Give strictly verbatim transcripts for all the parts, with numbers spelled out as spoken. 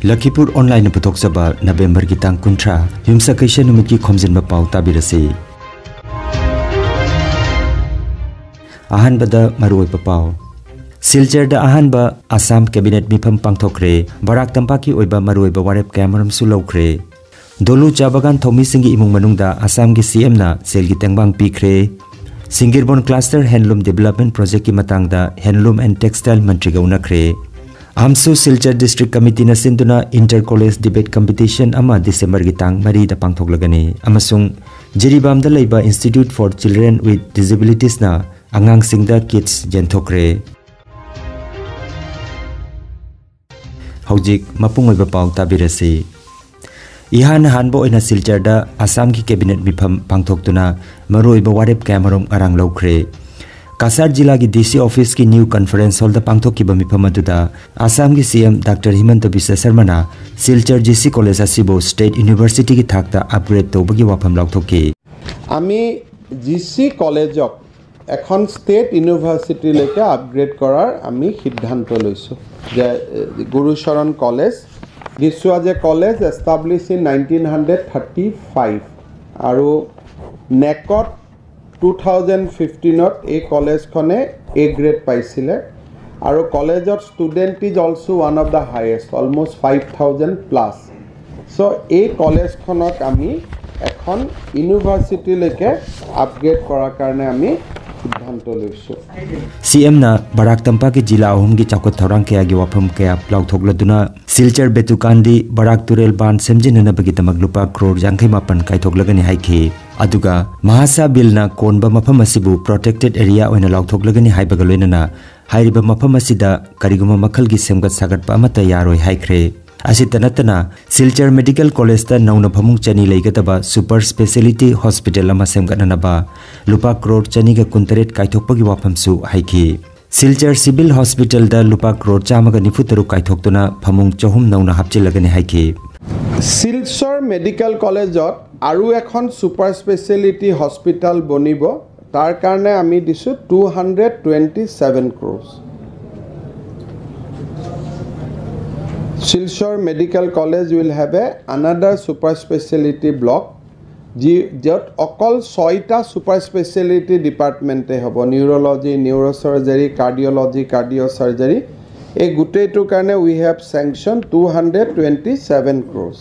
ꯂꯈꯤꯄꯨꯔ ꯑꯣꯟꯂꯥꯏꯟꯅ ꯄꯨꯊꯣꯛꯆꯕ ꯅꯕꯦꯝꯕꯔꯒꯤ ꯇꯥꯡ ꯀꯨꯟꯊ꯭ꯔꯥ, ꯌꯨꯝꯁꯀꯩꯁ ꯅꯨꯃꯤꯠꯀꯤ ꯈꯣꯝꯖꯤꯟꯕ ꯄꯥꯎ ꯇꯥꯕꯤꯔꯁꯤ꯫ ꯑꯍꯥꯟꯕꯗ ꯃꯔꯨꯑꯣꯏꯕ ꯄꯥꯎ꯫ ꯁꯤꯜꯆꯔꯗ ꯑꯍꯥꯟꯕ ꯑꯁꯥꯝ ꯀꯦꯕꯤꯅꯦꯠ ꯃꯤꯐꯝ ꯄꯥꯡꯊꯣꯛꯈ꯭ꯔꯦ꯫ ꯕꯔꯥꯛ ꯇꯝꯄꯥꯛꯀꯤ ꯑꯣꯏꯕ ꯃꯔꯨꯑꯣꯏꯕ ꯋꯥꯔꯦꯞ ꯀꯌꯥꯃꯔꯨꯝꯁꯨ ꯂꯧꯈ꯭ꯔꯦ꯫ ꯗꯣꯂꯨ ꯆꯥ ꯕꯒꯥꯟ ꯊꯧꯃꯤꯁꯤꯡꯒꯤ ꯏꯃꯨꯡ ꯃꯅꯨꯡꯗ ꯑꯁꯥꯝꯒꯤ ꯁꯤ ꯑꯦꯝꯅ ꯁꯦꯜꯒꯤ ꯇꯦꯡꯕꯥꯡ ꯄꯤꯈ꯭ꯔꯦ꯫ ꯁꯤꯡꯒꯤꯔꯕꯣꯟ ꯀ꯭ꯂꯥꯁꯇꯔ ꯍꯦꯟꯂꯨꯝ ꯗꯤꯕꯦꯂꯞꯃꯦꯟ ꯄ꯭ꯔꯣꯖꯦꯛꯀꯤ ꯃꯇꯥꯡꯗ ꯍꯦꯟꯂꯨꯝ ꯑꯦꯟ ꯇꯦꯛꯁꯇꯥꯏꯜ ꯃꯟꯇ꯭ꯔꯤꯒ ꯎꯅꯈ꯭ꯔꯦ꯫ ꯑꯥꯝꯁꯨ ꯁꯤꯜꯆꯔ ꯗꯤꯁꯇ꯭ꯔꯤꯛ ꯀꯃꯤꯇꯤꯅ ꯁꯤꯟꯗꯨꯅ ꯏꯟꯇꯔ ꯀꯣꯂꯦꯖ ꯗꯤꯕꯦꯠ ꯀꯝꯄꯤꯇꯤꯁꯟ ꯑꯃ ꯗꯤꯁꯦꯝꯕꯔꯒꯤ ꯇꯥꯡ ꯃꯔꯤꯗ ꯄꯥꯡꯊꯣꯛꯂꯒꯅꯤ ꯑꯃꯁꯨꯡ ꯖꯤꯔꯤꯕꯥꯝꯗ ꯂꯩꯕ Institute for Children with Disabilitiesꯅ ꯑꯉꯥꯡꯁꯤꯡꯗ ꯀꯤꯠꯁ ꯌꯦꯟꯊꯣꯛꯈ꯭ꯔꯦ꯫ ꯍꯧꯖꯤꯛ ꯃꯄꯨꯡ ꯑꯣꯏꯕ ꯄꯥꯎ ꯇꯥꯕꯤꯔꯁꯤ꯫ ꯏꯍꯥꯟ ꯍꯥꯟꯕ ꯑꯣꯏꯅ ꯁꯤꯜꯆꯔꯗ ꯑꯁꯥꯝꯒꯤ ꯀꯦꯕꯤꯅꯦꯠ ꯃꯤꯐꯝ ꯄꯥꯡꯊꯣꯛꯇꯨꯅ ꯃꯔꯨꯑꯣꯏꯕ ꯋꯥꯔꯦꯞ ꯀꯌꯥꯃꯔꯨꯝ ꯉꯔꯥꯡ ꯂꯧꯈ꯭ꯔꯦ꯫ ꯀꯁꯥꯔ ꯖꯤꯂꯥꯒꯤ ꯗꯤ ꯁꯤ ꯑꯣꯐꯤꯁꯀꯤ ꯅ꯭ꯌꯨ ꯀꯟꯐꯔꯦꯟꯁ ꯍꯣꯜꯗ ꯄꯥꯡꯊꯣꯛꯈꯤꯕ ꯃꯤꯐꯝ ꯑꯗꯨꯗ ꯑꯁꯥꯝꯒꯤ C M doctor Himanta Biswa ꯁꯔꯃꯅ ꯁꯤꯜꯆꯔ ꯖꯤ ꯁꯤ ꯀꯣꯂꯦꯖ ꯑꯁꯤꯕꯨ ꯁ꯭ꯇꯦꯠ ꯌꯨꯅꯤꯚꯔꯁꯤꯇꯤꯒꯤ ꯊꯥꯛꯇ ꯑꯞꯒ꯭ꯔꯦꯗ ꯇꯧꯕꯒꯤ ꯋꯥꯐꯝ ꯂꯥꯎꯊꯣꯛꯈꯤ꯫ আমি জি চি কলেজক এখন ষ্টেট ইউনিভাৰ্চিটিলৈকে আপগ্ৰেড কৰাৰ আমি সিদ্ধান্ত লৈছোঁ যে এ, Gurucharan college, this was a college established in nineteen hundred thirty five, আৰু নেকত টু থাউজেণ্ড ফিফটিনত এই কলেজখনে এ গ্ৰেড পাইছিলে। আৰু কলেজত student is also one of the highest, almost five thousand plus. So এই কলেজখনক আমি এখন ইউনিভাৰ্চিটিলৈকে আপগ্ৰেড কৰাৰ কাৰণে আমি সিদ্ধান্ত লৈছোঁ। ꯁꯤ ꯑꯦꯝꯅ ꯕꯔꯥꯛ ꯇꯝꯄꯥꯛꯀꯤ ꯖꯤꯂꯥ ꯑꯍꯨꯝꯒꯤ ꯆꯥꯎꯈꯠ ꯊꯧꯔꯥꯡ ꯀꯌꯥꯒꯤ ꯋꯥꯐꯝ ꯀꯌꯥ ꯂꯥꯎꯊꯣꯛꯂꯗꯨꯅ ꯁꯤꯜꯆꯔ ꯕꯦꯇꯨꯀꯥꯟꯗꯤ ꯕꯔꯥꯛ ꯇꯨꯔꯦꯜ ꯕꯥꯟ ꯁꯦꯝꯖꯤꯟꯅꯅꯕꯒꯤꯗꯃꯛ ꯂꯨꯄꯥ ꯀ꯭ꯔꯣꯔ ꯌꯥꯡꯈꯩ ꯃꯥꯄꯟ ꯀꯥꯏꯊꯣꯛꯂꯒꯅꯤ ꯍꯥꯏꯈꯤ꯫ ꯑꯗꯨꯒ ꯃꯍꯥꯁꯥ ꯕꯤꯜꯅ ꯀꯣꯟꯕ ꯃꯐꯝ ꯑꯁꯤꯕꯨ ꯄ꯭ꯔꯣꯇꯦꯛꯇꯦꯗ ꯑꯦꯔꯤꯌꯥ ꯑꯣꯏꯅ ꯂꯥꯎꯊꯣꯛꯂꯒꯅꯤ ꯍꯥꯏꯕꯒ ꯂꯣꯏꯅꯅ ꯍꯥꯏꯔꯤꯕ ꯃꯐꯝ ꯑꯁꯤꯗ ꯀꯔꯤꯒꯨꯝꯕ ꯃꯈꯜꯒꯤ ꯁꯦꯝꯒꯠ ꯁꯥꯒꯠꯄ ꯑꯃꯠꯇ ꯌꯥꯔꯣꯏ ꯍꯥꯏꯈ꯭ꯔꯦ꯫ ꯑꯁꯤꯇ ꯅꯠꯇꯅ ꯁꯤꯜꯆꯔ ꯃꯦꯗꯤꯀꯦꯜ ꯀꯣꯂꯦꯖꯇ ꯅꯧꯅ ꯐꯃꯨꯡ ꯆꯅꯤ ꯂꯩꯒꯗꯕ ꯁꯨꯄꯔ ꯁ꯭ꯄꯦꯁꯤꯌꯦꯂꯤꯇꯤ ꯍꯣꯁꯄꯤꯇꯥꯜ ꯑꯃ ꯁꯦꯝꯒꯠꯅꯅꯕ ꯂꯨꯄꯥ ꯀ꯭ꯔꯣꯔ ꯆꯅꯤꯒ ꯀꯨꯟꯇꯔꯦꯠ ꯀꯥꯏꯊꯣꯛꯄꯒꯤ ꯋꯥꯐꯝꯁꯨ ꯍꯥꯏꯈꯤ꯫ ꯁꯤꯜꯆꯔ ꯁꯤꯚꯤꯜ ꯍꯣꯁꯄꯤꯇꯥꯜꯗ ꯂꯨꯄꯥ ꯀ꯭ꯔꯣꯔ ꯆꯥꯝꯃꯒ ꯅꯤꯐꯨ ꯇꯔꯨꯛ ꯀꯥꯏꯊꯣꯛꯇꯨꯅ ꯐꯃꯨꯡ ꯆꯍꯨꯝ ꯅꯧꯅ ꯍꯥꯞꯆꯤꯜꯂꯒꯅꯤ ꯍꯥꯏꯈꯤ꯫ শিলচৰ মেডিকেল কলেজত আৰু এখন ছুপাৰ স্পেচিয়েলিটি হস্পিটেল বনিব, তাৰ কাৰণে আমি দিছোঁ two hundred twenty seven crores. Silchar Medical College will have a another super speciality block, যি য'ত অকল ছয়টা ছুপাৰ স্পেচিয়েলিটি ডিপাৰ্টমেণ্টে হ'ব, neurology, neuro' surgery, cardiology, cardio' surgery. এই গোটেইটোৰ কাৰণে we have sanction two hundred twenty seven crores.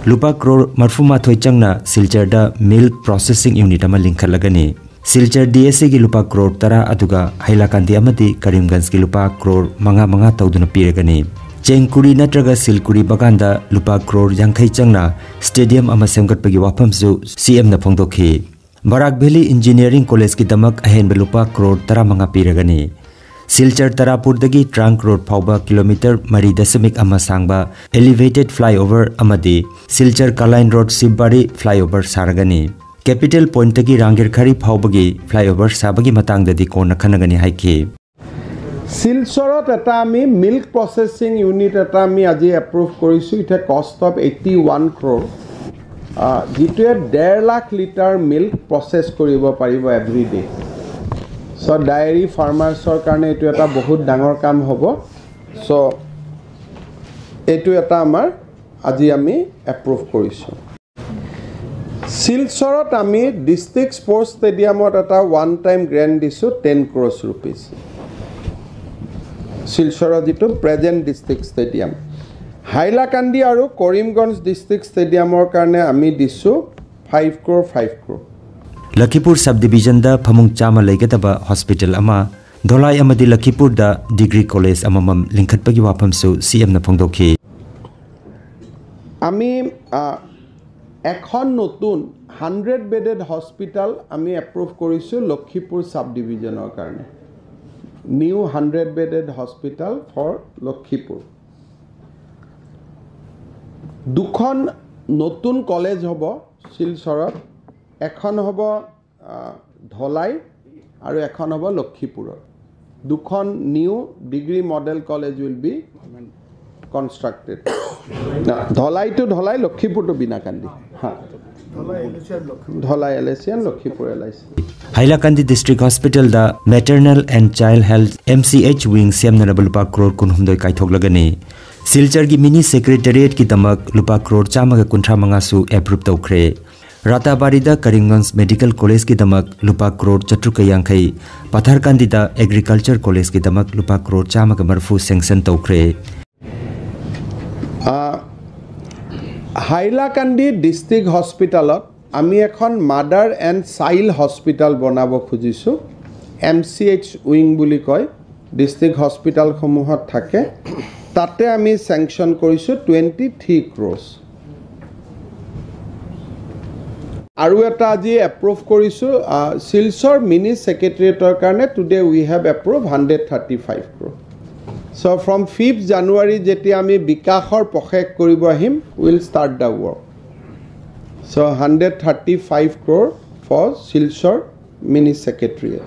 ꯂꯨꯄꯥ ꯀ꯭ꯔꯣꯔ ꯃꯔꯐꯨ ꯃꯥꯊꯣꯏ ꯆꯪꯅ ꯁꯤꯜꯆꯔꯗ ꯃꯤꯜꯛ ꯄ꯭ꯔꯣꯁꯦꯁꯤꯡ ꯌꯨꯅꯤꯠ ꯑꯃ ꯂꯤꯡꯈꯠꯂꯒꯅꯤ꯫ ꯁꯤꯜꯆꯔ ꯗꯤ ꯑꯦꯁ ꯁꯤꯒꯤ ꯂꯨꯄꯥ ꯀ꯭ꯔꯣꯔ ꯇꯔꯥ ꯑꯗꯨꯒ ꯍꯩꯂꯥꯀꯥꯟꯗꯤ ꯑꯃꯗꯤ ꯀꯔꯤꯝꯒꯟꯖꯀꯤ ꯂꯨꯄꯥ ꯀ꯭ꯔꯣꯔ ꯃꯉꯥ ꯃꯉꯥ ꯇꯧꯗꯨꯅ ꯄꯤꯔꯒꯅꯤ꯫ ꯆꯦꯡ ꯀꯨꯔꯤ ꯅꯠꯇ꯭ꯔꯒ ꯁꯤꯜ ꯀꯨꯔꯤ ꯕꯒꯥꯟꯗ ꯂꯨꯄꯥ ꯀ꯭ꯔꯣꯔ ꯌꯥꯡꯈꯩ ꯆꯪꯅ ꯁ꯭ꯇꯦꯗꯤꯌꯝ ꯑꯃ ꯁꯦꯝꯒꯠꯄꯒꯤ ꯋꯥꯐꯝꯁꯨ ꯁꯤ ꯑꯦꯝꯅ ꯐꯣꯡꯗꯣꯛꯈꯤ꯫ ꯕꯔꯥꯛ ꯚꯦꯂꯤ ꯏꯟꯖꯤꯅꯤꯌꯔꯤꯡ ꯀꯣꯂꯦꯖꯀꯤꯗꯃꯛ ꯑꯍꯦꯟꯕ ꯂꯨꯄꯥ ꯀ꯭ꯔꯣꯔ ꯇꯔꯥꯃꯉꯥ ꯄꯤꯔꯒꯅꯤ꯫ ꯁꯤꯜꯆꯔ ꯇꯔꯥꯄꯨꯔꯗꯒꯤ ꯇ꯭ꯔꯥꯡ ꯔꯣꯗ ꯐꯥꯎꯕ ꯀꯤꯂꯣꯃꯤꯇꯔ ꯃꯔꯤ ꯗꯁꯃꯤꯛ ꯑꯃ ꯁꯥꯡꯕ ꯑꯦꯂꯤꯚꯦꯇꯦꯗ ꯐ꯭ꯂꯥꯏꯑꯣꯚꯔ ꯑꯃꯗꯤ ꯁꯤꯜꯆꯔ ꯀꯂꯥꯏꯟ ꯔꯣꯗ ꯁꯤꯕꯕꯥꯔꯤ ꯐ꯭ꯂꯥꯏꯑꯣꯚꯔ ꯁꯥꯔꯒꯅꯤ꯫ ꯀꯦꯄꯤꯇꯦꯜ ꯄꯣꯏꯟꯠꯇꯒꯤ ꯔꯥꯡꯒꯤꯔꯈꯥꯔꯤ ꯐꯥꯎꯕꯒꯤ ꯐ꯭ꯂꯥꯏꯑꯣꯚꯔ ꯁꯥꯕꯒꯤ ꯃꯇꯥꯡꯗꯗꯤ ꯀꯣꯟꯅ ꯈꯟꯅꯒꯅꯤ ꯍꯥꯏꯈꯤ꯫ শিলচৰত এটা আমি মিল্ক প্ৰচেচিং ইউনিট এটা আমি আজি এপ্ৰুভ কৰিছোঁ। ইট এ cost of eighty one crore, যিটোৱে ডেৰ লাখ লিটাৰ মিল্ক প্ৰচেছ কৰিব পাৰিব এভৰি ডে। চ' ডায়েৰী ফাৰ্মাৰ্ছৰ কাৰণে এইটো এটা বহুত ডাঙৰ কাম হ'ব। চ' এইটো এটা আমাৰ আজি আমি এপ্ৰুভ কৰিছোঁ। শিলচৰত আমি ডিষ্ট্ৰিক্ট স্পৰ্টছ ষ্টেডিয়ামত এটা ওৱান টাইম গ্ৰেণ্ট দিছোঁ, টেন ক্ৰ'ৰ্ছ ৰুপিজ। শিলচৰৰ যিটো প্ৰেজেণ্ট ডিষ্ট্ৰিক্ট ষ্টেডিয়াম, হাইলাকান্দি আৰু কৰিমগঞ্জ ডিষ্ট্ৰিক্ট ষ্টেডিয়ামৰ কাৰণে আমি দিছোঁ five crore, five crore. Lakhipur sub ꯗꯤꯕꯤꯖꯟꯗ ꯐꯃꯨꯡ ꯆꯥꯝꯃ ꯂꯩꯒꯗꯕ ꯍꯣꯁꯄꯤꯇꯥꯜ ꯑꯃ, ꯙꯣꯂꯥꯏ ꯑꯃꯗꯤ ꯂꯈꯤꯄꯨꯔꯗ ꯗꯤꯒ꯭ꯔꯤ ꯀꯣꯂꯦꯖ ꯑꯃꯃꯝ ꯂꯤꯡꯈꯠꯄꯒꯤ ꯋꯥꯐꯝꯁꯨ ꯁꯤ ꯑꯦꯝꯅ ꯐꯣꯡꯗꯣꯛꯈꯤ꯫ আমি আহ, এখন নতুন হাণ্ড্ৰেড বেডেড হস্পিটেল আমি এপ্ৰুভ কৰিছোঁ লক্ষীপুৰ ছাব ডিভিজনৰ কাৰণে। New hundred bedded hospital for Lakhipur. দুখন নতুন কলেজ হ'ব শিলচৰত, এখন হ'ব আহ, ধলাই আৰু এখন হ'ব লক্ষীপুৰত। দুখন new degree model college will be constructed. Dholai to Dholai, Lakhipur to Binakandi. হা, Dholai L A C and Lakhipur L I C. Hailakandi district ꯍꯣꯁꯄꯤꯇꯥꯜꯗ maternal and child health, M C H, wing ꯁꯦꯝꯅꯅꯕ ꯂꯨꯄꯥ ꯀ꯭ꯔꯣꯔ ꯀꯨꯟꯍꯨꯝꯗꯣꯏ ꯀꯥꯏꯊꯣꯛꯂꯒꯅꯤ꯫ ꯁꯤꯜꯆꯔꯒꯤ ꯃꯤꯅꯤ ꯁꯦꯀ꯭ꯔꯦꯇꯔꯤꯌꯦꯠꯀꯤꯗꯃꯛ ꯂꯨꯄꯥ ꯀ꯭ꯔꯣꯔ ꯆꯥꯝꯃꯒ ꯀꯨꯟꯊ꯭ꯔꯥ ꯃꯉꯥꯁꯨ ꯑꯦꯄ꯭ꯔꯨꯞ ꯇꯧꯈ꯭ꯔꯦ꯫ ꯔꯥꯇꯥꯕꯥꯔꯤꯗ ꯀꯔꯤꯝꯒꯟꯖ ꯃꯦꯗꯤꯀꯦꯜ ꯀꯣꯂꯦꯖꯀꯤꯗꯃꯛ ꯂꯨꯄꯥ ꯀ꯭ꯔꯣꯔ ꯆꯥꯇ꯭ꯔꯨꯛꯀ ꯌꯥꯡꯈꯩ, ꯄꯊꯔꯀꯥꯟꯗꯤꯗ ꯑꯦꯒ꯭ꯔꯤꯀꯜꯆꯔ ꯀꯣꯂꯦꯖꯀꯤꯗꯃꯛ ꯂꯨꯄꯥ ꯀ꯭ꯔꯣꯔ ꯆꯥꯝꯃꯒ ꯃꯔꯤꯐꯨ ꯁꯦꯡꯁꯟ ꯇꯧꯈ꯭ꯔꯦ꯫ আহ, হাইলাকান্দি ডিষ্ট্ৰিক্ট হস্পিটেলত আমি এখন মাডাৰ এণ্ড চাইল্ড হস্পিটেল বনাব খুজিছোঁ। এম চি এইচ উইং বুলি কয়, ডিষ্ট্ৰিক্ট হস্পিটেলসমূহত থাকে। তাতে আমি চেংচন কৰিছোঁ টুৱেণ্টি থ্ৰী ক্ৰ'ৰ্ছ। আৰু এটা আজি এপ্ৰুভ কৰিছোঁ, আহ, শিলচৰ মিনি ছেক্ৰেটেৰিয়েটৰ কাৰণে। Today we have approved hundred thirty five crore. So from fifth January যেতিয়া আমি বিকাশৰ প্ৰশেষ কৰিব আহিম, we'll start the work. So hundred thirty five crore for Silchar mini secretariat.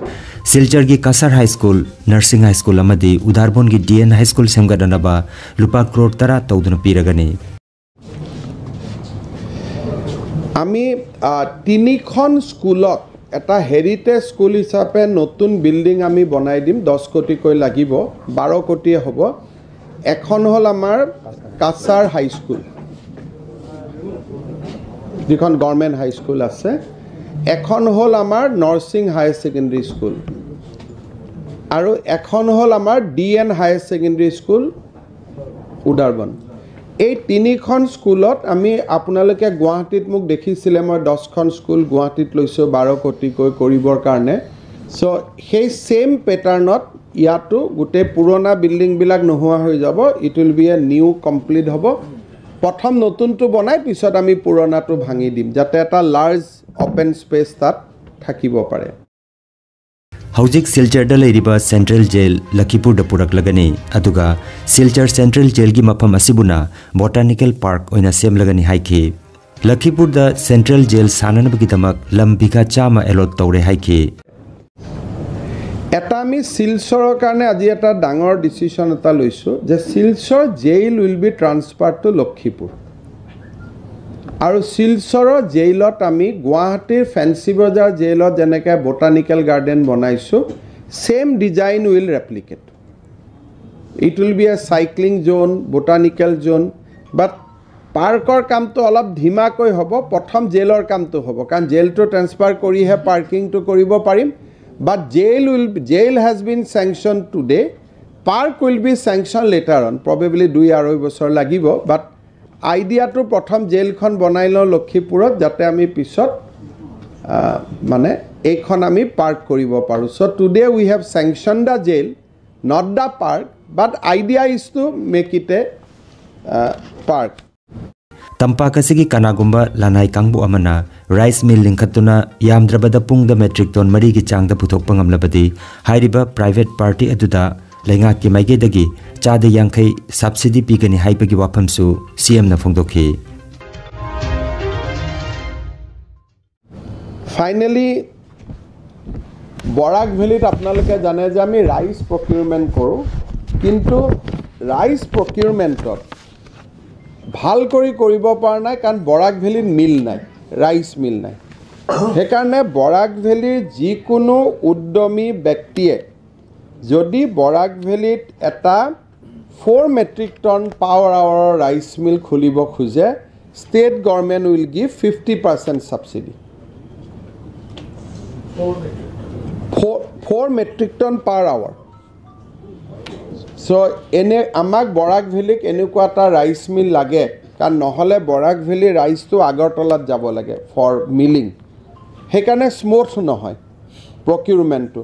ꯁꯤꯜꯆꯔꯒꯤ Cachar high school, nursing high school ꯑꯃꯗꯤ ꯎꯗꯥꯔꯕꯣꯟꯒꯤ D N high school ꯁꯦꯝꯒꯠꯅꯅꯕ ꯂꯨꯄꯥ ꯀ꯭ꯔꯣꯔ ꯇꯔꯥ ꯇꯧꯗꯨꯅ ꯄꯤꯔꯒꯅꯤ꯫ আমি আহ, তিনিখন স্কুলত এটা হেৰিটেজ স্কুল হিচাপে নতুন বিল্ডিং আমি বনাই দিম। দহ কোটিকৈ লাগিব, বাৰ কোটিয়ে হ'ব। এখন হ'ল আমাৰ কাছাৰ হাইস্কুল, যিখন গভৰ্ণমেণ্ট হাইস্কুল আছে। এখন হ'ল আমাৰ নৰসিং হায়াৰ ছেকেণ্ডেৰী স্কুল আৰু এখন হ'ল আমাৰ D N higher secondary school Udarbond. এই তিনিখন স্কুলত আমি, আপোনালোকে গুৱাহাটীত মোক দেখিছিলে, মই দহখন স্কুল গুৱাহাটীত লৈছোঁ বাৰ কোটিকৈ কৰিবৰ কাৰণে। চ' সেই ছেইম পেটাৰ্ণত ইয়াতো গোটেই পুৰণা বিল্ডিংবিলাক নোহোৱা হৈ যাব। It will be a new complete হ'ব। প্ৰথম নতুনটো বনাই পিছত আমি পুৰণাটো ভাঙি দিম, যাতে এটা লাৰ্জ অপেন স্পেচ তাত থাকিব পাৰে। ꯍꯧꯖꯤꯛ ꯁꯤꯜꯆꯔꯗ ꯂꯩꯔꯤꯕ ꯁꯦꯟꯇ꯭ꯔꯦꯜ ꯖꯦꯜ ꯂꯈꯤꯄꯨꯔꯗ ꯄꯨꯔꯛꯂꯒꯅꯤ, ꯑꯗꯨꯒ ꯁꯤꯜꯆꯔ ꯁꯦꯟꯇ꯭ꯔꯦꯜ ꯖꯦꯜꯒꯤ ꯃꯐꯝ ꯑꯁꯤꯕꯨꯅ ꯕꯣꯇꯥꯅꯤꯀꯦꯜ ꯄꯥꯔꯛ ꯑꯣꯏꯅ ꯁꯦꯝꯂꯒꯅꯤ ꯍꯥꯏꯈꯤ꯫ ꯂꯈꯤꯄꯨꯔꯗ ꯁꯦꯟꯇ꯭ꯔꯦꯜ ꯖꯦꯜ ꯁꯥꯟꯅꯅꯕꯒꯤꯗꯃꯛ ꯂꯝ ꯕꯤꯘꯥ ꯆꯥꯝꯃ ꯑꯦꯂꯣꯠ ꯇꯧꯔꯦ ꯍꯥꯏꯈꯤ꯫ এটা আমি শিলচৰৰ কাৰণে আজি এটা ডাঙৰ ডিচিশ্যন এটা লৈছোঁ যে Silchar jail will be transfer to Lakhipur. আৰু শিলচৰৰ জেইলত আমি গুৱাহাটীৰ ফেঞ্চি বজাৰ জেইলত যেনেকৈ বটানিকেল গাৰ্ডেন বনাইছোঁ, same design will replicate. It will be a cycling zone, botanical zone, but পাৰ্কৰ কামটো অলপ ধিমাকৈ হ'ব। প্ৰথম জেইলৰ কামটো হ'ব, কাৰণ জেইলটো ট্ৰেন্সফাৰ কৰিহে পাৰ্কিংটো কৰিব পাৰিম। But jail will, jail has been sanctioned today, park will be sanctioned later on, probably দুই আঢ়ৈ বছৰ লাগিব। বাট আইডিয়াটো প্ৰথম জেইলখন বনাই লওঁ লক্ষীপুৰত, যাতে আমি পিছত আহ, মানে এইখন আমি পাৰ্ক কৰিব পাৰোঁ। So today we have sanctioned the jail, not the park, but idea is to make it a park. ꯇꯝꯄꯥꯛ ꯑꯁꯤꯒꯤ ꯀꯅꯥꯒꯨꯝꯕ ꯂꯅꯥꯏ ꯀꯥꯡꯕꯨ ꯑꯃꯅ ꯔꯥꯏꯁ ꯃꯤꯜ ꯂꯤꯡꯈꯠꯇꯨꯅ ꯌꯥꯝꯗ꯭ꯔꯕꯗ ꯄꯨꯡꯗ ꯃꯦꯇ꯭ꯔꯤꯛ ꯇꯣꯟ ꯃꯔꯤꯒꯤ ꯆꯥꯡꯗ ꯄꯨꯊꯣꯛꯄ ꯉꯝꯂꯕꯗꯤ, ꯍꯥꯏꯔꯤꯕ ꯄ꯭ꯔꯥꯏꯚꯦꯠ ꯄꯥꯔꯇꯤ ꯑꯗꯨꯗ ꯂꯩꯉꯥꯛꯀꯤ ꯃꯥꯏꯀꯩꯗꯒꯤ ꯆꯥꯗ ꯌꯥꯡꯈꯩ ꯁꯕꯁꯤꯗꯤ ꯄꯤꯒꯅꯤ ꯍꯥꯏꯕꯒꯤ ꯋꯥꯐꯝꯁꯨ ꯁꯤꯑꯦꯝꯅ ꯐꯣꯡꯗꯣꯛꯈꯤ꯫ ফাইনেলি, বৰাক ভেলীত আপোনালোকে জানে যে আমি ৰাইচ প্ৰকিউৰমেণ্ট কৰোঁ, কিন্তু ৰাইচ প্ৰকিউৰমেণ্টত ভাল কৰি কৰিব পৰা নাই, কাৰণ বৰাক ভেলীত মিল নাই, ৰাইচ মিল নাই। সেইকাৰণে বৰাক ভেলীৰ যিকোনো উদ্যমী ব্যক্তিয়ে যদি বৰাক ভেলীত এটা ফ'ৰ মেট্ৰিক টন পাৰ আৱাৰৰ ৰাইচ মিল খুলিব খোজে, state government will give fifty percent subsidy. Four four metric ton per hour. So' এনে আমাক বৰাক ভেলীক এনেকুৱা এটা ৰাইচ মিল লাগে, কাৰণ নহ'লে বৰাক ভেলীৰ ৰাইচটো আগৰতলাত যাব লাগে ফৰ মিলিং। সেইকাৰণে স্মুথ নহয় প্ৰকিউৰমেণ্টটো।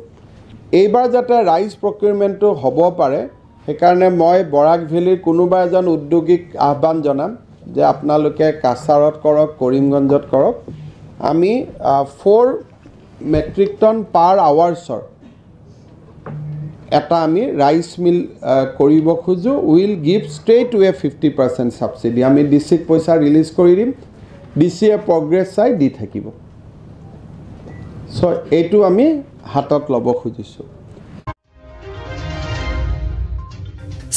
এইবাৰ যাতে ৰাইচ প্ৰকিউৰমেণ্টটো হ'ব পাৰে, সেইকাৰণে মই বৰাক ভেলীৰ কোনোবা এজন উদ্যোগীক আহ্বান জনাম যে আপোনালোকে কাছাৰত কৰক, কৰিমগঞ্জত কৰক। আমি ফ'ৰ মেট্ৰিক টন পাৰ আৱাৰ্ছৰ এটা আমি ৰাইচ মিল কৰিব খোজোঁ। Will give straight away fifty percent subsidy. আমি ডি চিক পইচা ৰিলিজ কৰি দিম, ডি চিয়ে প্ৰগ্ৰেছ চাই দি থাকিব। চ' এইটো আমি হাতত ল'ব খুজিছোঁ।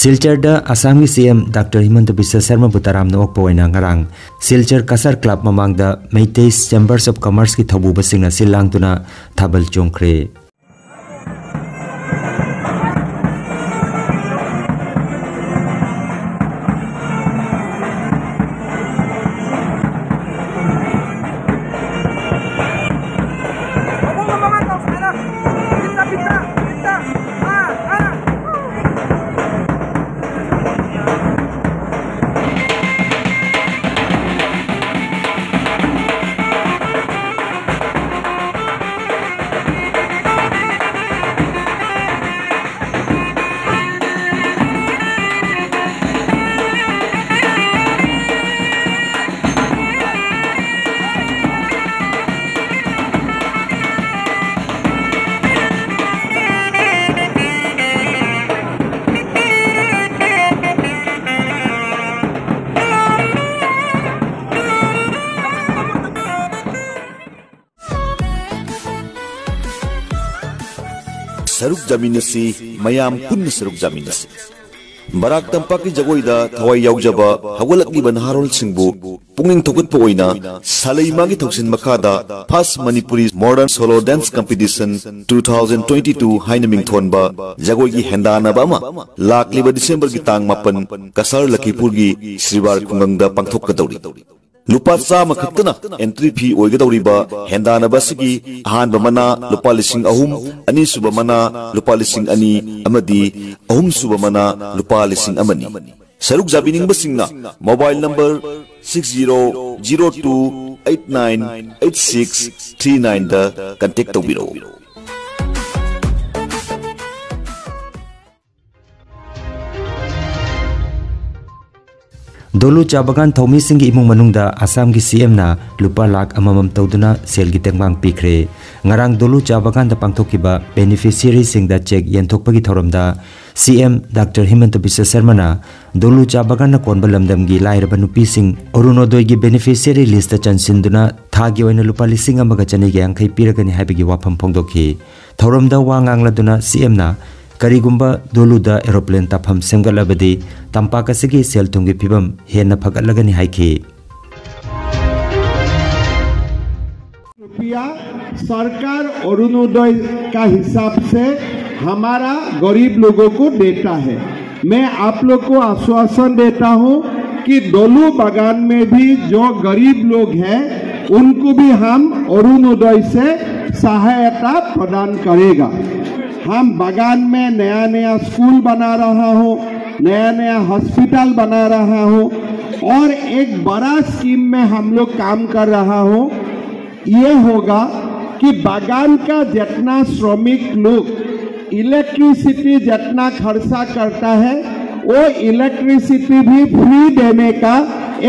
ꯁꯤꯜꯆꯔꯗ ꯑꯁꯥꯝꯒꯤ ꯁꯤꯑꯦꯝ ꯗꯥꯛꯇꯔ ꯍꯤꯃꯟꯇ ꯕꯤꯁ꯭ꯋ ꯁꯔꯃꯕꯨ ꯇꯔꯥꯝꯅ ꯑꯣꯛꯄ ꯑꯣꯏꯅ ꯉꯔꯥꯡ ꯁꯤꯜꯆꯔ ꯀꯁꯥꯔ ꯀ꯭ꯂꯕ ꯃꯃꯥꯡꯗ ꯃꯩꯇꯩ ꯆꯦꯝꯕꯔꯁ ꯑꯣꯐ ꯀꯃꯔꯁꯀꯤ ꯊꯧꯕꯨꯕꯁꯤꯡꯅ ꯁꯤꯜ ꯂꯥꯡꯗꯨꯅ ꯊꯥꯕꯜ ꯆꯣꯡꯈ꯭ꯔꯦ꯫ ꯁꯔꯨꯛ ꯌꯥꯃꯤꯟꯅꯁꯤ꯫ ꯃꯌꯥꯝ ꯄꯨꯟꯅ ꯁꯔꯨꯛ ꯌꯥꯃꯤꯟꯅꯁꯤ꯫ ꯕꯔꯥꯛ ꯇꯝꯄꯥꯛꯀꯤ ꯖꯒꯣꯏꯗ ꯊꯋꯥꯏ ꯌꯥꯎꯖꯕ ꯍꯧꯒꯠꯂꯛꯂꯤꯕ ꯅꯍꯥꯔꯣꯜꯁꯤꯡꯕꯨ ꯄꯨꯛꯅꯤꯡ ꯊꯧꯒꯠꯄ ꯑꯣꯏꯅ ꯁꯥꯂꯩꯃꯥꯒꯤ ꯊꯧꯁꯤꯜ ꯃꯈꯥꯗ First Manipuri Modern Solo Dance Competition two thousand twenty-two ꯍꯥꯏꯅ ꯃꯤꯡꯊꯣꯟꯕ ꯖꯒꯣꯏꯒꯤ ꯍꯦꯟꯗꯥꯟꯅꯕ ꯑꯃ ꯂꯥꯛꯂꯤꯕ ꯗꯤꯁꯦꯝꯕꯔꯒꯤ ꯇꯥꯡ ꯃꯥꯄꯟ ꯀꯁꯥꯔ ꯂꯈꯤꯄꯨꯔꯒꯤ ꯁ꯭ꯔꯤꯕꯥꯔ ꯈꯨꯡꯒꯪꯗ ꯄꯥꯡꯊꯣꯛꯀꯗꯧꯔꯤ꯫ ꯂꯨꯄꯥ ꯆꯥꯝꯃ ꯈꯛꯇꯅ entry fee ꯑꯣꯏꯒꯗꯧꯔꯤꯕ ꯍꯦꯟꯗꯥꯟꯅꯕ ꯑꯁꯤꯒꯤ ꯑꯍꯥꯟꯕ ꯃꯅꯥ ꯂꯨꯄꯥ ꯂꯤꯁꯤꯡ ꯑꯍꯨꯝ, ꯑꯅꯤꯁꯨꯕ ꯃꯅꯥ ꯂꯨꯄꯥ ꯂꯤꯁꯤꯡ ꯑꯅꯤ ꯑꯃꯗꯤ ꯑꯍꯨꯝꯁꯨꯕ ꯃꯅꯥ ꯂꯨꯄꯥ ꯂꯤꯁꯤꯡ ꯑꯃꯅꯤ꯫ ꯁꯔꯨꯛ ꯌꯥꯕꯤꯅꯤꯡꯕꯁꯤꯡꯅ mobile number six zero zero two eight nine eight six three nine ꯗ contact ꯇꯧꯕꯤꯔꯛꯎ꯫ ꯗꯣꯂꯨ ꯆꯥ ꯕꯒꯥꯟ ꯊꯧꯃꯤꯁꯤꯡꯒꯤ ꯏꯃꯨꯡ ꯃꯅꯨꯡꯗ ꯑꯁꯥꯝꯒꯤ ꯁꯤ ꯑꯦꯝꯅ ꯂꯨꯄꯥ ꯂꯥꯈ ꯑꯃꯃꯝ ꯇꯧꯗꯨꯅ ꯁꯦꯜꯒꯤ ꯇꯦꯡꯕꯥꯡ ꯄꯤꯈ꯭ꯔꯦ꯫ ꯉꯔꯥꯡ ꯗꯣꯂꯨ ꯆꯥ ꯕꯒꯥꯟꯗ ꯄꯥꯡꯊꯣꯛꯈꯤꯕ ꯕꯦꯅꯤꯐꯤꯁꯤꯌꯔꯤꯁꯤꯡꯗ ꯆꯦꯛ ꯌꯦꯟꯊꯣꯛꯄꯒꯤ ꯊꯧꯔꯝꯗ ꯁꯤ ꯑꯦꯝ ꯗꯥꯛꯇꯔ ꯍꯤꯃꯟꯇ ꯕꯤꯁ꯭ꯋ ꯁꯔꯃꯅ ꯗꯣꯂꯨ ꯆꯥ ꯕꯒꯥꯟꯅ ꯀꯣꯟꯕ ꯂꯝꯗꯝꯒꯤ ꯂꯥꯏꯔꯕ ꯅꯨꯄꯤꯁꯤꯡ ꯑꯔꯨꯅꯣꯗꯣꯏꯒꯤ ꯕꯦꯅꯤꯐꯤꯁꯤꯌꯔꯤ ꯂꯤꯁꯇ ꯆꯟꯁꯤꯟꯗꯨꯅ ꯊꯥꯒꯤ ꯑꯣꯏꯅ ꯂꯨꯄꯥ ꯂꯤꯁꯤꯡ ꯑꯃꯒ ꯆꯅꯤꯒ ꯌꯥꯡꯈꯩ ꯄꯤꯔꯒꯅꯤ ꯍꯥꯏꯕꯒꯤ ꯋꯥꯐꯝ ꯐꯣꯡꯗꯣꯛꯈꯤ꯫ ꯊꯧꯔꯝꯗ ꯋꯥ ꯉꯥꯡꯂꯗꯨꯅ ꯁꯤ ꯑꯦꯝꯅ ꯀꯔꯤꯒꯨꯝꯕ ꯗꯣꯂꯨꯗ ꯑꯦꯔꯣꯄ꯭ꯂꯦꯟ ꯇꯥꯐꯝ ꯁꯦꯝꯒꯠꯂꯕꯗꯤ ꯇꯝꯄꯥꯛ ꯑꯁꯤꯒꯤ ꯁꯦꯜ ꯊꯨꯝꯒꯤ ꯐꯤꯕꯝ ꯍꯦꯟꯅ ꯐꯒꯠꯂꯒꯅꯤ ꯍꯥꯏꯈꯤ꯫ रुपया सरकार अरुणोदय का हिसाब से हमारा गरीब लोगों को देता है। मैं आप लोग को आश्वासन देता हूं कि डोलू बागान में भी जो गरीब लोग हैं, उनको भी हम अरुणोदय से सहायता प्रदान करेगा। हम बागान में नया नया स्कूल बना रहा हूं, नया नया हॉस्पिटल बना रहा हूं और एक बड़ा स्कीम में हम लोग काम कर रहा हूं। ये होगा कि बागान का जितना श्रमिक लोग इलेक्ट्रिसिटी जितना खर्चा करता है, वो इलेक्ट्रिसिटी भी फ्री देने का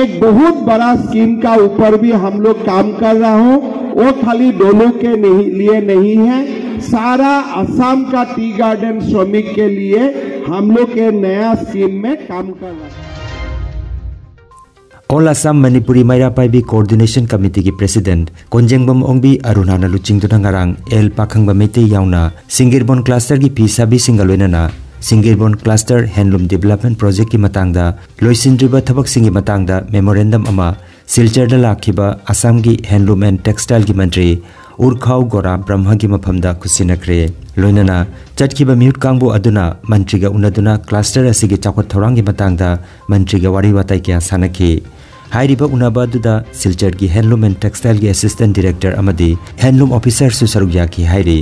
एक बहुत बड़ा स्कीम का ऊपर भी हम लोग काम कर रहा हूं। वो खाली डोलू के नहीं, लिए नहीं है, सारा असम का टी गार्डन श्रमिक के लिए हम लोग के नया स्कीम में काम कर रहा है। All Assam Manipuri ꯃꯩꯔꯥ ꯄꯥꯏꯕꯤ Coordination Committeeꯒꯤ President ꯀꯣꯟꯖꯦꯡꯕꯝ ꯑꯣꯡꯕꯤ ꯑꯔꯨꯅꯥꯅ ꯂꯨꯆꯤꯡꯗꯨꯅ ꯉꯔꯥꯡ ꯑꯦꯜ ꯄꯥꯈꯪꯕ ꯃꯩꯇꯩ ꯌꯥꯎꯅ ꯁꯤꯡꯒꯤꯔꯕꯣꯟ clusterꯒꯤ ꯐꯤ ꯁꯥꯕꯤꯁꯤꯡꯒ ꯂꯣꯏꯅꯅ ꯁꯤꯡꯒꯤꯔꯕꯣꯟ cluster handloom development projectꯀꯤ ꯃꯇꯥꯡꯗ ꯂꯣꯏꯁꯤꯟꯗ꯭ꯔꯤꯕ ꯊꯕꯛꯁꯤꯡꯒꯤ ꯃꯇꯥꯡꯗ memorandum ꯑꯃ ꯁꯤꯜꯆꯔꯗ ꯂꯥꯛꯈꯤꯕ ꯑꯁꯥꯝꯒꯤ Handloom and Textileꯒꯤ ꯃꯟꯇ꯭ꯔꯤ ꯎꯔꯈꯥꯎ ꯒꯣꯔꯥ ꯕ꯭ꯔꯍ꯭ꯃꯒꯤ ꯃꯐꯝꯗ ꯈꯨꯠꯁꯤꯟꯅꯈ꯭ꯔꯦ꯫ ꯂꯣꯏꯅꯅ ꯆꯠꯈꯤꯕ ꯃꯤꯍꯨꯠ ꯀꯥꯡꯕꯨ ꯑꯗꯨꯅ ꯃꯟꯇ꯭ꯔꯤꯒ ꯎꯅꯗꯨꯅ cluster ꯑꯁꯤꯒꯤ ꯆꯥꯎꯈꯠ ꯊꯧꯔꯥꯡꯒꯤ ꯃꯇꯥꯡꯗ ꯃꯟꯇ꯭ꯔꯤꯒ ꯋꯥꯔꯤ ꯋꯥꯇꯥꯏ ꯀꯌꯥ ꯁꯥꯟꯅꯈꯤ꯫ ꯍꯥꯏꯔꯤꯕ ꯎꯅꯕ ꯑꯗꯨꯗ ꯁꯤꯜꯆꯔꯒꯤ Handloom and Textileꯒꯤ Assistant Director ꯑꯃꯗꯤ Handloom Officerꯁꯨ ꯁꯔꯨꯛ ꯌꯥꯈꯤ ꯍꯥꯏꯔꯤ꯫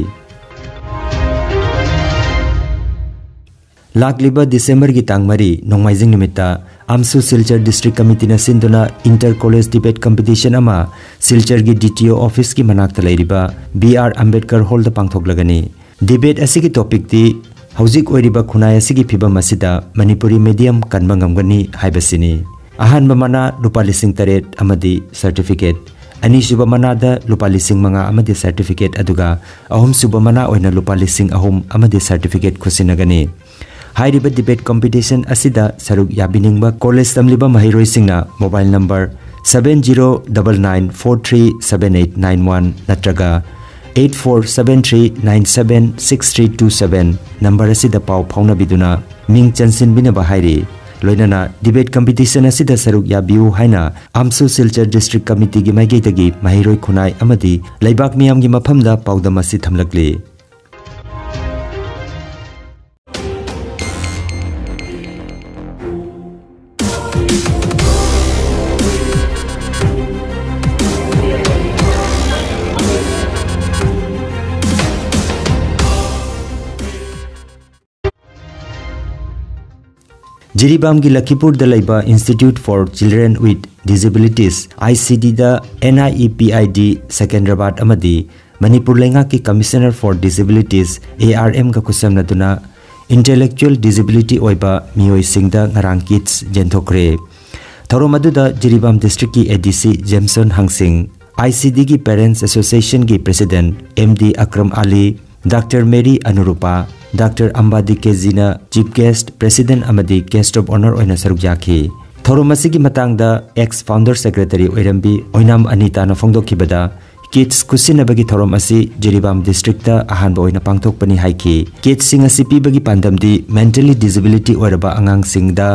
ꯂꯥꯛꯂꯤꯕ ꯗꯤꯁꯦꯝꯕꯔꯒꯤ ꯇꯥꯡ ꯃꯔꯤ, ꯅꯣꯡꯃꯥꯏꯖꯤꯡ ꯅꯨꯃꯤꯠꯇ AMSU Silchar District Committeeꯅ ꯁꯤꯟꯗꯨꯅ Inter College Debate Competition ꯑꯃ ꯁꯤꯜꯆꯔꯒꯤ DTO officeꯀꯤ ꯃꯅꯥꯛꯇ ꯂꯩꯔꯤꯕ B R Ambedkar Hallꯗ ꯄꯥꯡꯊꯣꯛꯂꯒꯅꯤ꯫ Debate ꯑꯁꯤꯒꯤ topicꯇꯤ ꯍꯧꯖꯤꯛ ꯑꯣꯏꯔꯤꯕ ꯈꯨꯟꯅꯥꯏ ꯑꯁꯤꯒꯤ ꯐꯤꯕꯝ ꯑꯁꯤꯗ ꯃꯅꯤꯄꯨꯔꯤ medium ꯀꯟꯕ ꯉꯝꯒꯅꯤ ꯍꯥꯏꯕꯁꯤꯅꯤ꯫ ꯑꯍꯥꯟꯕ ꯃꯅꯥ ꯂꯨꯄꯥ ꯂꯤꯁꯤꯡ ꯇꯔꯦꯠ ꯑꯃꯗꯤ certificate, ꯑꯅꯤꯁꯨꯕ ꯃꯅꯥꯗ ꯂꯨꯄꯥ ꯂꯤꯁꯤꯡ ꯃꯉꯥ ꯑꯃꯗꯤ certificate, ꯑꯗꯨꯒ ꯑꯍꯨꯝꯁꯨꯕ ꯃꯅꯥ ꯑꯣꯏꯅ ꯂꯨꯄꯥ ꯂꯤꯁꯤꯡ ꯑꯍꯨꯝ ꯑꯃꯗꯤ certificate ꯈꯨꯠꯁꯤꯟꯅꯒꯅꯤ꯫ ꯍꯥꯏꯔꯤꯕ debate competition ꯑꯁꯤꯗ ꯁꯔꯨꯛ ꯌꯥꯕꯤꯅꯤꯡꯕ college ꯇꯝꯂꯤꯕ ꯃꯍꯩꯔꯣꯏꯁꯤꯡꯅ mobile number seven zero double nine four three seven eight nine one ꯅꯠꯇ꯭ꯔꯒ eight four seven three nine seven six three two seven number ꯑꯁꯤꯗ ꯄꯥꯎ ꯐꯥꯎꯅꯕꯤꯗꯨꯅ ꯃꯤꯡ ꯆꯟꯁꯤꯟꯕꯤꯅꯕ ꯍꯥꯏꯔꯤ꯫ ꯂꯣꯏꯅꯅ debate competition ꯑꯁꯤꯗ ꯁꯔꯨꯛ ꯌꯥꯕꯤꯌꯨ ꯍꯥꯏꯅ AMSU Silchar District Committeeꯒꯤ ꯃꯥꯏꯀꯩꯗꯒꯤ ꯃꯍꯩꯔꯣꯏ ꯈꯨꯟꯅꯥꯏ ꯑꯃꯗꯤ ꯂꯩꯕꯥꯛ ꯃꯤꯌꯥꯝꯒꯤ ꯃꯐꯝꯗ ꯄꯥꯎꯗꯝ ꯑꯁꯤ ꯊꯝꯂꯛꯂꯤ꯫ ꯖꯤꯔꯤꯕꯥꯝꯒꯤ ꯂꯈꯤꯄꯨꯔꯗ ꯂꯩꯕ Institute for Children with Disabilities, ICDꯗ NIEPID Secunderabad ꯑꯃꯗꯤ ꯃꯅꯤꯄꯨꯔ ꯂꯩꯉꯥꯛꯀꯤ Commissioner for Disabilities, ARMꯒ ꯈꯨꯠꯁꯝꯅꯗꯨꯅ intellectual disability ꯑꯣꯏꯕ ꯃꯤꯑꯣꯏꯁꯤꯡꯗ ꯉꯔꯥꯡ kits ꯌꯦꯟꯊꯣꯛꯈ꯭ꯔꯦ꯫ ꯊꯧꯔꯝ ꯑꯗꯨꯗ Jiribam districtꯀꯤ ADC ꯖꯦꯝꯁꯟ ꯍꯪꯁꯤꯡ, ICDꯒꯤ Parents Associationꯒꯤ President MD Akram ꯑꯂꯤ, Doctor Mary ꯑꯅꯨꯔꯨꯄꯥ, Doctor ꯑꯝꯕꯥꯗꯤ ꯀꯦꯖꯤꯅ Chief Guest, President ꯑꯃꯗꯤ Guest of Honour ꯑꯣꯏꯅ ꯁꯔꯨꯛ ꯌꯥꯈꯤ꯫ ꯊꯧꯔꯝ ꯑꯁꯤꯒꯤ ꯃꯇꯥꯡꯗ ex founder secretary ꯑꯣꯏꯔꯝꯕꯤ ꯑꯣꯏꯅꯥꯝ ꯑꯅꯤꯇꯥꯅ ꯐꯣꯡꯗꯣꯛꯈꯤꯕꯗ, ꯀꯤꯠꯁ ꯈꯨꯠꯁꯤꯟꯅꯕꯒꯤ ꯊꯧꯔꯝ ꯑꯁꯤ ꯖꯤꯔꯤꯕꯥꯝ ꯗꯤꯁꯇ꯭ꯔꯤꯛꯇ ꯑꯍꯥꯟꯕ ꯑꯣꯏꯅ ꯄꯥꯡꯊꯣꯛꯄꯅꯤ ꯍꯥꯏꯈꯤ꯫ ꯀꯤꯠꯁꯁꯤꯡ ꯑꯁꯤ ꯄꯤꯕꯒꯤ ꯄꯥꯟꯗꯝꯗꯤ mentally disability ꯑꯣꯏꯔꯕ ꯑꯉꯥꯡꯁꯤꯡꯗ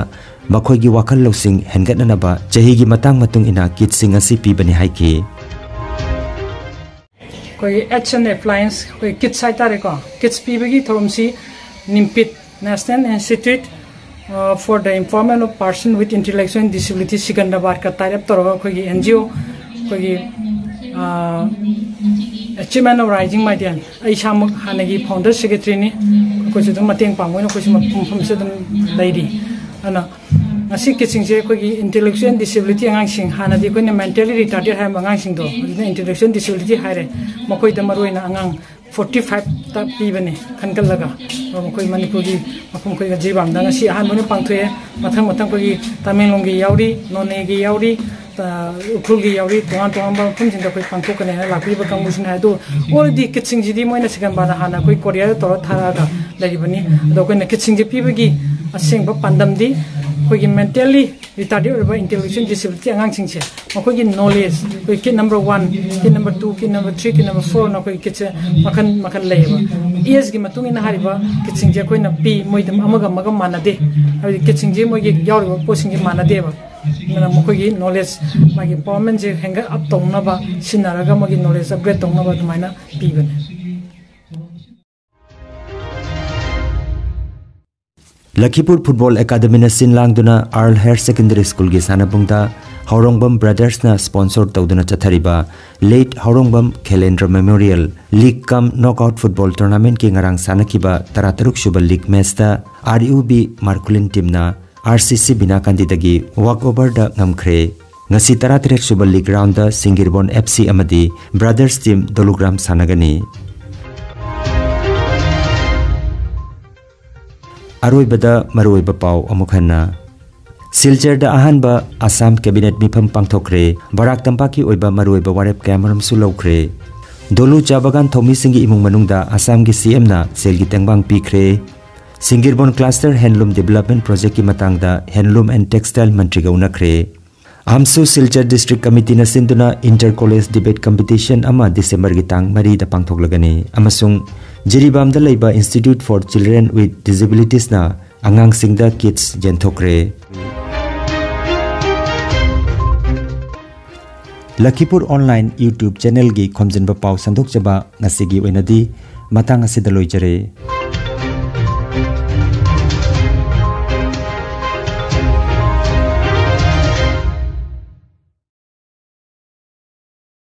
ꯃꯈꯣꯏꯒꯤ ꯋꯥꯈꯜ ꯂꯧꯁꯤꯡ ꯍꯦꯟꯒꯠꯅꯅꯕ ꯆꯍꯤꯒꯤ ꯃꯇꯥꯡ ꯃꯇꯨꯡ ꯏꯟꯅ ꯀꯤꯠꯁꯁꯤꯡ ꯑꯁꯤ ꯄꯤꯕꯅꯤ ꯍꯥꯏꯈꯤ꯫ ꯑꯩꯈꯣꯏꯒꯤ H and F Alliance, ꯑꯩꯈꯣꯏ ꯀꯤꯠꯁ ꯍꯥꯏꯇꯥꯔꯦꯀꯣ, ꯀꯤꯠꯁ ꯄꯤꯕꯒꯤ ꯊꯧꯔꯝꯁꯤ NIMPIT, National Institute for the Empowerment of Person with Intellectual Disability, ꯁꯤꯀꯟꯗꯔꯕꯥꯗꯀ tie up ꯇꯧꯔꯒ ꯑꯩꯈꯣꯏꯒꯤ NGO, ꯑꯩꯈꯣꯏꯒꯤ Achievement of Rising Middle, ꯑꯩ ꯏꯁꯥꯃꯛ ꯍꯥꯟꯅꯒꯤ founder secretaryꯅꯤ꯫ ꯑꯩꯈꯣꯏꯁꯨ ꯑꯗꯨꯝ ꯃꯇꯦꯡ ꯄꯥꯡꯕ ꯑꯣꯏꯅ ꯑꯩꯈꯣꯏꯁꯨ ꯃꯐꯝ ꯃꯐꯝꯁꯤꯗ ꯑꯗꯨꯝ ꯂꯩꯔꯤ꯫ ꯑꯗꯨꯅ ꯉꯁꯤ ꯀꯤꯠꯁꯤꯡꯁꯦ ꯑꯩꯈꯣꯏꯒꯤ intellectual disability ꯑꯉꯥꯡꯁꯤꯡ, ꯍꯥꯟꯅꯗꯤ ꯑꯩꯈꯣꯏꯅ mentally retarded ꯍꯥꯏꯔꯝꯕ ꯑꯉꯥꯡꯁꯤꯡꯗꯣ, ꯍꯧꯖꯤꯛꯅ intellectual disability ꯍꯥꯏꯔꯦ꯫ ꯃꯈꯣꯏꯗ ꯃꯔꯨꯑꯣꯏꯅ ꯑꯉꯥꯡ forty fiveꯇ ꯄꯤꯕꯅꯦ ꯈꯟꯒꯠꯂꯒ꯫ ꯑꯗꯣ ꯃꯈꯣꯏ ꯃꯅꯤꯄꯨꯔꯒꯤ ꯃꯐꯝ ꯑꯩꯈꯣꯏꯒ ꯖꯤꯔꯤꯕꯥꯝꯗ ꯉꯁꯤ ꯑꯍꯥꯟꯕ ꯑꯣꯏꯅ ꯄꯥꯡꯊꯣꯛꯑꯦ꯫ ꯃꯊꯪ ꯃꯊꯪ ꯑꯩꯈꯣꯏꯒꯤ ꯇꯃꯦꯡꯂꯣꯡꯒꯤ ꯌꯥꯎꯔꯤ, ꯅꯣꯅꯦꯒꯤ ꯌꯥꯎꯔꯤ, ꯎꯈ꯭ꯔꯨꯜꯒꯤ ꯌꯥꯎꯔꯤ, ꯇꯣꯉꯥꯟ ꯇꯣꯉꯥꯟꯕ ꯃꯐꯝꯁꯤꯡꯗ ꯑꯩꯈꯣꯏ ꯄꯥꯡꯊꯣꯛꯀꯅꯤ ꯍꯥꯏꯅ ꯂꯥꯛꯄꯤꯕ ꯀꯥꯡꯕꯨꯁꯤꯅ ꯍꯥꯏ꯫ ꯑꯗꯨ already ꯀꯤꯠꯁꯤꯡꯁꯤꯗꯤ ꯃꯣꯏꯅ ꯁꯤꯀꯟꯗꯔꯕꯥꯗ ꯍꯥꯟꯅ ꯑꯩꯈꯣꯏ courierꯗ ꯇꯧꯔ ꯊꯥꯔꯛꯑꯒ ꯂꯩꯔꯤꯕꯅꯤ꯫ ꯑꯗꯣ ꯑꯩꯈꯣꯏꯅ ꯀꯤꯠꯁꯤꯡꯁꯦ ꯄꯤꯕꯒꯤ ꯑꯁꯦꯡꯕ ꯄꯥꯟꯗꯝꯗꯤ ꯑꯩꯈꯣꯏꯒꯤ mentally retarded ꯑꯣꯏꯕ intellectual disability ꯑꯉꯥꯡꯁꯤꯡꯁꯦ, ꯃꯈꯣꯏꯒꯤ knowledge, ꯑꯩꯈꯣꯏ kit number one, kit number two, kit number three, kit number fourꯅ ꯑꯩꯈꯣꯏ kitꯁꯦ ꯃꯈꯜ ꯃꯈꯜ ꯂꯩꯌꯦꯕ꯫ Ageꯒꯤ ꯃꯇꯨꯡ ꯏꯟꯅ ꯍꯥꯏꯔꯤꯕ kitꯁꯤꯡꯁꯦ ꯑꯩꯈꯣꯏꯅ ꯄꯤ, ꯃꯣꯏꯗ ꯑꯃꯒ ꯑꯃꯒ ꯃꯥꯟꯅꯗꯦ꯫ ꯍꯥꯏꯕꯗꯤ kitꯁꯤꯡꯁꯦ ꯃꯣꯏꯒꯤ ꯌꯥꯎꯔꯤꯕ ꯄꯣꯠꯁꯤꯡꯁꯦ ꯃꯥꯟꯅꯗꯦꯕ꯫ ꯑꯗꯨꯅ ꯃꯈꯣꯏꯒꯤ knowledge, ꯃꯥꯒꯤ empowermentꯁꯦ ꯍꯦꯟꯒꯠ up ꯇꯧꯅꯕ ꯁꯤꯖꯤꯟꯅꯔꯒ ꯃꯣꯏꯒꯤ knowledge upgrade ꯇꯧꯅꯕ ꯑꯗꯨꯃꯥꯏꯅ ꯄꯤꯕꯅꯦ꯫ ꯂꯈꯤꯄꯨꯔ ꯐꯨꯠꯕꯣꯜ ꯑꯦꯀꯥꯗꯃꯤꯅ ꯁꯤꯟ ꯂꯥꯡꯗꯨꯅ ꯑꯥꯔꯜ ꯍꯥꯌꯔ ꯁꯦꯀꯦꯟꯗꯔꯤ ꯁ꯭ꯀꯨꯜꯒꯤ ꯁꯥꯟꯅꯕꯨꯡꯗ ꯍꯧꯔꯣꯡꯕꯝ ꯕ꯭ꯔꯗꯔꯁꯅ sponsor ꯇꯧꯗꯨꯅ ꯆꯠꯊꯔꯤꯕ Late ꯍꯧꯔꯣꯡꯕꯝ ꯈꯦꯂꯦꯟꯗ꯭ꯔ Memorial League cum Knockout Football Tournamentꯀꯤ ꯉꯔꯥꯡ ꯁꯥꯟꯅꯈꯤꯕ ꯇꯔꯥꯇꯔꯨꯛ ꯁꯨꯕ league matchꯇ RUB Marculin teamꯅ RCC ꯕꯤꯅꯥꯀꯥꯟꯗꯤꯗꯒꯤ walkoverꯗ ꯉꯝꯈ꯭ꯔꯦ꯫ ꯉꯁꯤ ꯇꯔꯥꯇꯔꯦꯠ ꯁꯨꯕ league roundꯗ ꯁꯤꯡꯒꯤꯔꯕꯣꯟ FC ꯑꯃꯗꯤ Brothers team ꯗꯣꯂꯨꯒ꯭ꯔꯥꯝ ꯁꯥꯟꯅꯒꯅꯤ꯫ ꯑꯔꯣꯏꯕꯗ ꯃꯔꯨꯑꯣꯏꯕ ꯄꯥꯎ ꯑꯃꯨꯛ ꯍꯟꯅ꯫ ꯁꯤꯜꯆꯔꯗ ꯑꯍꯥꯟꯕ ꯑꯁꯥꯝ cabinet ꯃꯤꯐꯝ ꯄꯥꯡꯊꯣꯛꯈ꯭ꯔꯦ꯫ ꯕꯔꯥꯛ ꯇꯝꯄꯥꯛꯀꯤ ꯑꯣꯏꯕ ꯃꯔꯨꯑꯣꯏꯕ ꯋꯥꯔꯦꯞ ꯀꯌꯥꯃꯔꯨꯝꯁꯨ ꯂꯧꯈ꯭ꯔꯦ꯫ ꯗꯣꯂꯨ ꯆꯥ ꯕꯒꯥꯟ ꯊꯧꯃꯤꯁꯤꯡꯒꯤ ꯏꯃꯨꯡ ꯃꯅꯨꯡꯗ ꯑꯁꯥꯝꯒꯤ CMꯅ ꯁꯦꯜꯒꯤ ꯇꯦꯡꯕꯥꯡ ꯄꯤꯈ꯭ꯔꯦ꯫ ꯁꯤꯡꯒꯤꯔꯕꯣꯟ Cluster Handloom Development Projectꯀꯤ ꯃꯇꯥꯡꯗ Handloom and Textile ꯃꯟꯇ꯭ꯔꯤꯒ ꯎꯅꯈ꯭ꯔꯦ꯫ ꯑꯍꯝꯁꯨ Silchar District Committeeꯅ ꯁꯤꯟꯗꯨꯅ Inter College Debate Competition ꯑꯃ Decemberꯒꯤ ꯇꯥꯡ ꯃꯔꯤꯗ ꯄꯥꯡꯊꯣꯛꯂꯒꯅꯤ ꯑꯃꯁꯨꯡ ꯖꯤꯔꯤꯕꯥꯝꯗ ꯂꯩꯕ Institute for Children with Disabilitiesꯅ ꯑꯉꯥꯡꯁꯤꯡꯗ kits ꯌꯦꯟꯊꯣꯛꯈ꯭ꯔꯦ꯫ ꯂꯈꯤꯄꯨꯔ Online YouTube channelꯒꯤ ꯈꯣꯝꯖꯤꯟꯕ ꯄꯥꯎ ꯁꯟꯗꯣꯛꯆꯕ ꯉꯁꯤꯒꯤ ꯑꯣꯏꯅꯗꯤ ꯃꯇꯥꯡ ꯑꯁꯤꯗ ꯂꯣꯏꯖꯔꯦ꯫